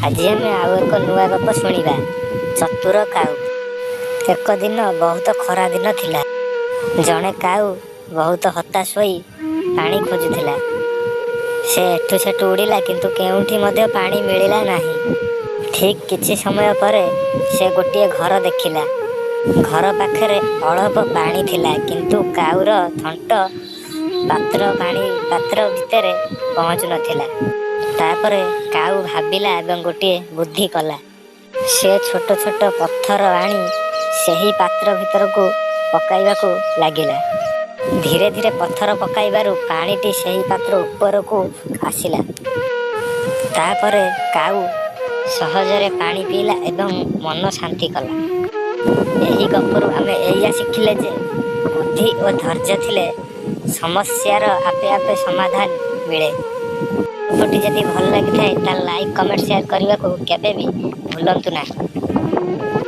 ଆଜି ଆମେ ଆଉ ଏକ ନୂଆ ଗପ ଶୁଣିବା, ଚତୁର କାଉ। ଏକ ଦିନ ବହୁତ ଖରା ଦିନ ଥିଲା। ଜଣେ କାଉ ବହୁତ ହତାଶ ହୋଇ ପାଣି ଖୋଜୁଥିଲା। ସେ ଏଠୁ ସେଠୁ ଉଡ଼ିଲା, କିନ୍ତୁ କେଉଁଠି ମଧ୍ୟ ପାଣି ମିଳିଲା ନାହିଁ। ଠିକ୍ କିଛି ସମୟ ପରେ ସେ ଗୋଟିଏ ଘର ଦେଖିଲା। ଘର ପାଖରେ ଅଳପ ପାଣି ଥିଲା, କିନ୍ତୁ କାଉର ଥଣ୍ଟ ପାତ୍ର ପାଣି ପାତ୍ର ଭିତରେ ପହଞ୍ଚୁ ନଥିଲା। ତାପରେ କାଉ ଭାବିଲା ଏବଂ ଗୋଟିଏ ବୁଦ୍ଧି କଲା। ସେ ଛୋଟ ଛୋଟ ପଥର ଆଣି ସେହି ପାତ୍ର ଭିତରକୁ ପକାଇବାକୁ ଲାଗିଲା। ଧୀରେ ଧୀରେ ପଥର ପକାଇବାରୁ ପାଣିଟି ସେହି ପାତ୍ର ଉପରକୁ ଆସିଲା। ତାପରେ କାଉ ସହଜରେ ପାଣି ପିଇଲା ଏବଂ ମନ ଶାନ୍ତି କଲା। ଏହି ଗପରୁ ଆମେ ଏଇଆ ଶିଖିଲେ ଯେ ବୁଦ୍ଧି ଓ ଧୈର୍ଯ୍ୟ ଥିଲେ ସମସ୍ୟାର ଆପେ ଆପେ ସମାଧାନ ମିଳେ। ଗପଟି ଯଦି ଭଲ ଲାଗିଥାଏ, ତାହେଲେ ଲାଇକ୍, କମେଣ୍ଟ, ସେୟାର କରିବାକୁ କେବେ ବି ଭୁଲନ୍ତୁ ନାହିଁ।